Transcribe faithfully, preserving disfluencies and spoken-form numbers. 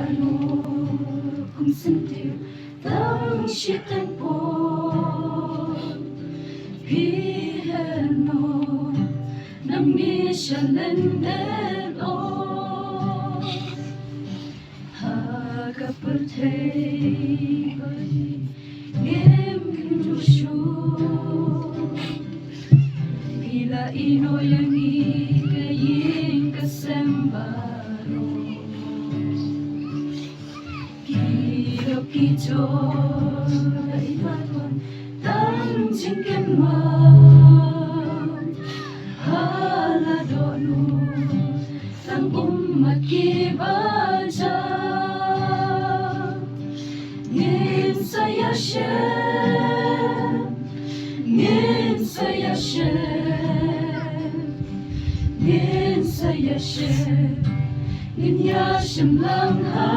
Kum syntiew tang shitan por, phi heno nang mi shalyndet o. Ha ka pyrthei ba ngim kynduh shuh, phi la ïehnoh ïa ngi ka ïing ka sem baroh. Ki dok ki jor la i ba don tang jingkynmaw ha la dohnud tang ummat ki ba jam. Ngin sa ïashem, ngin sa ïashem, ngin sa ïashem, ngin ïashem lang ha